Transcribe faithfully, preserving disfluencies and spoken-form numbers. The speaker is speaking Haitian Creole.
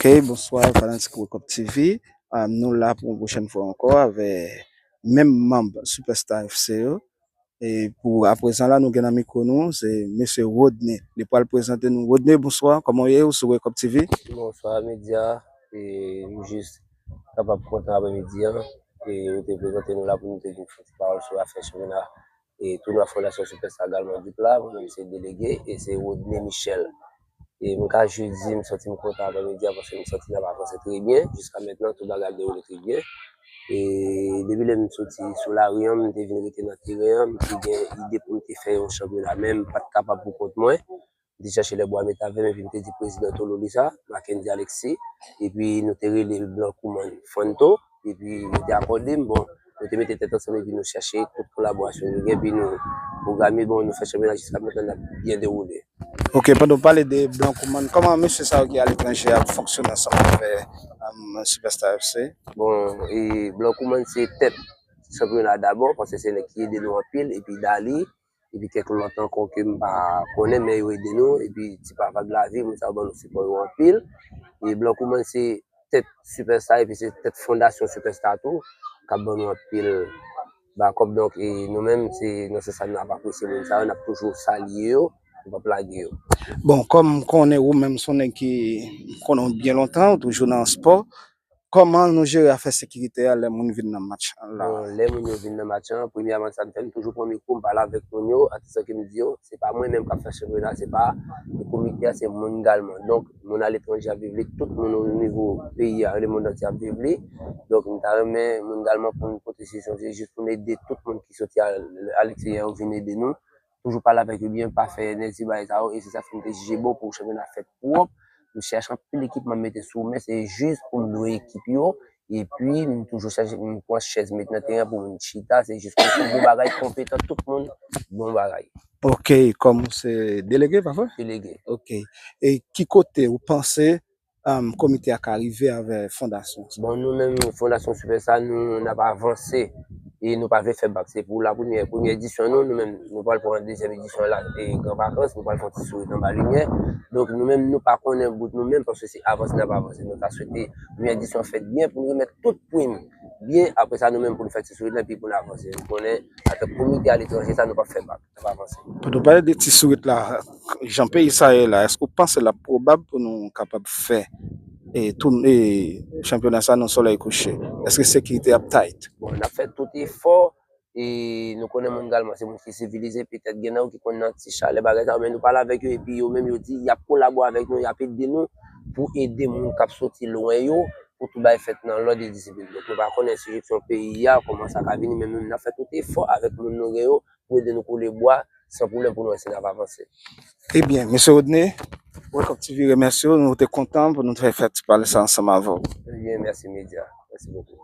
Ok, bonswa, fanatik Wake Up T V. Ah, nou la pou yon pwochèn fwa ankò avè menm manm Superstar F C yo. E pou aprezan la, nou gen nan mikwo nou, se mesye Rodney. Li pral prezante nou. Rodney, bonswa, kòman w ye? Ou sou Wake Up T V? Bonswa, medya. E m jis kapab kontan apremidi an. E nou te prezante nou la pou nou te vin fè ti pawòl sou afè chanpyona e tounwa Fondasyon Superstar Galmandip la. Mwen menm se delege e se Rodney Michel. E m ka jis di m santi m kontan apremidi an paske m santi n ap avanse trè byen. Jiska mentnan, tout bagay ap dewoule trè byen. E depi lè m soti sou lari an, m te vin rete nan teren an, m te gen ide pou m te fè yon chanpyona, men m pa t kapab pou kont mwen. M te chache lè bwa met avè m, epi m te di prezidan Tololisa, Mackendy Alexis, epi nou te rele Blan Koumann Fanto, epi yo te akòde m. Bon, nou te mete tèt ansanm, epi nou chache tout kolaborasyon nou gen, epi nou pwograme, bon, nou fè chanpyona jiska mentnan, n ap byen dewoule. Ok, pandan w pale de Blan Koumann, kòman mesye sa yo ki aletranje ap fonksyone ansanm avè, um, Superstar F C? Bon, e Blan Koumann se tèt chanpyona dabò, paske se nèg ki ede nou anpil, epi Dali, epi kèk lòt ankò ke m pa konnen, men yo ede nou, epi Ti Papa Glavi, moun sa yo ban nou sipò yo anpil. E Blan Koumann se tèt Superstar, epi se tèt fondasyon Superstar tou, k ap ban nou anpil bakòp. Donk, e nou menm, se nan sans sa n ap apresye moun sa yo, n ap toujou salye yo, nou p ap lage yo. Bon, kòm m konnen ou menm se yon nèg ki m konnen w byen lontan, ou toujou nan spò, kòman nou jere afè sekirite a lè moun vin nan match la? Bon, lè moun yo vin nan match lan, premyèman sa m fè, m toujou pran mikwo, m pale avèk moun yo, atizan ke m di yo, se pa mwen menm k ap fè chanpyona, se pa komite a, se moun Galman. Donk, moun aletranje ap viv li, tout moun o nivo peyi a, lemonn antye ap viv li. Donk, m ta renmen moun Galman pou n pote sesyon, se jis pou n ede tout moun ki soti a, a leksteryè yo vin ede nou. Toujou pale avèk yo byen, pa fè nèg ti bagay sa yo, e se sa fè m te jije bon pou chanpyona fèt pwòp. M chache anpil ekipman m mete sou, men se jis pou m lwe ekip yo, epi m toujou chache, m pran chèz met nan teren pou moun chita, se jis pou tout bon bagay, konpetan, tout moun, bon bagay. Ok, kòm ou se delege, pa vre? Delege. Ok. E ki kote ou panse, um, komite a ka rive avè fondasyon sa? Bon, nou menm, Fondasyon Superstar, nou, n ap avanse e nou pa vle fè bak. Se pou lapremyè, premyè edisyon nou, nou menm, nou pral pran dezyèm edisyon la, e gran vakans, nou pral fè yon ti sourit anba limyè. Donk, nou menm, nou pa konnen bout nou menm, paske se avanse n ap avanse. Nou ta swete premyè edisyon fèt byen pou nou remèt tout prim byen. Apre sa, nou menm pou nou fè ti sourit lan, epi pou n avanse. Nou konnen, atanke komite aletranje, sa nou p ap fè bak. N ap avanse. Pandan w pale de ti sourit la, jan peyi sa ye la, èske w panse l ap pwobab pou nou kapab fè e, tou, e, chanpyona sa nan solèy kouche? Èske sekirite ap tight? Bon, n ap fè tout efò, e nou konnen moun Galman se moun ki sivilize, petèt gen nan yo ki konn nan ti chalè bagay sa yo, men nou pale avèk yo, epi yo menm yo di y ap kolabore avèk nou, y ap ede nou pou ede moun k ap soti lwen yo, pou tout bagay fèt nan lòd e disiplin. Donk, nou pa konnen ensistriksyon peyi a, kòman sa ka vini, men nou, n ap fè tout efò avèk moun nou gen yo pou ede nou koule bwa, san pwoblèm pou nou wè si n ap avanse. Ebyen, mesye Rodney, Wake Up T V remèsye w, nou te kontan pou nou te fè ti pale sa ansanm avè w. Ebyen, mèsi medya. Mèsi bokou.